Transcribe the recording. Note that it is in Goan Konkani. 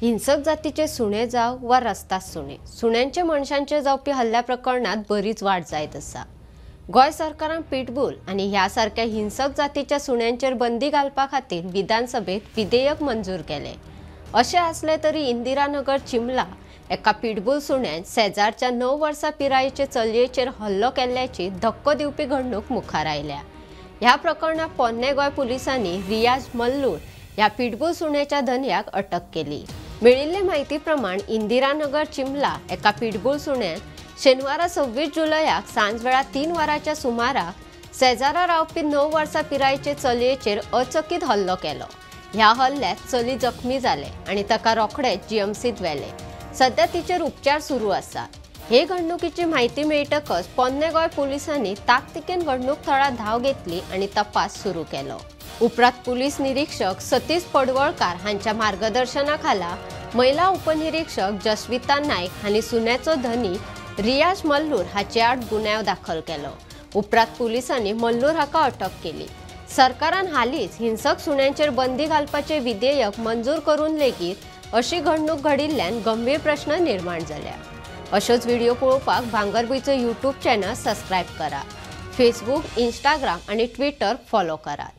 हिंसक जातीचे सुणे जाव वा रस्ता सुणे, सुण्यांचे मनशांचे जावपी हल्ल्या प्रकरणात बरीच वाड जायत आसा। गोंय सरकारान पिटबूल आनी ह्या सारक्या हिंसक जातीच्या सुण्यांचेर बंदी घालपा खातीर विधानसभेत विधेयक मंजूर केले। अशें आसलें तरी इंदिरानगर चिमला एका पिटबूल सुण्यान शेजारच्या 9 वर्सां पिरायेचे चलयेचेर हल्लो केल्ल्याची धक्को दिवपी घडणूक मुखार आयल्या। ह्या प्रकरणात पोन्ने गोंय पुलिसांनी रियाज मल्लूर ह्या पिटबूल सुण्याच्या धनयाक अटक केली। मेळिल्ले म्हायती प्रमाण इंदिरानगर चिमला एका पिटबूल सुण्यान शेनवारा 26 जुलयाक सांजवेळा 3 वरांच्या सुमाराक शेजारा रावपी 9 वर्सां पिरायेचे चलयेचेर अचकीत हल्लो केलो। ह्या हल्ल्यात चली जखमी जाले आनी ताका रोखडेच जीएमसीत व्हेले। सध्या तिचेर उपचार सुरू आसात। हे घडणुकीची म्हायती मेळटकच पोन्ने गोंय पुलिसांनी ताकतिकेन घडणूक थळार धांव घेतली आनी तपास सुरू केलो। उपरांत पुलीस निरीक्षक सतीश पडवळकार हांच्या मार्गदर्शनाखाला महिला उपनिरीक्षक जसविता नायक हांणी सुण्याचो धनी रियाज मल्लूर हाचे आड गुन्यांव दाखल केलो। उपरांत पुलिसांनी मल्लूर हाका अटक केली। सरकारान हालींच हिंसक सुण्यांचेर बंदी घालपाचें विधेयक मंजूर करून लेगीत अशी घडणूक घडिल्ल्यान गंभीर प्रश्न निर्माण जाल्या। अशोच व्हिडिओ पळोवपाक भांगरभूंयचो यूट्यूब चॅनल सबस्क्रायब करा। फेसबूक, इंस्टाग्राम आनी ट्विटर फॉलो करात।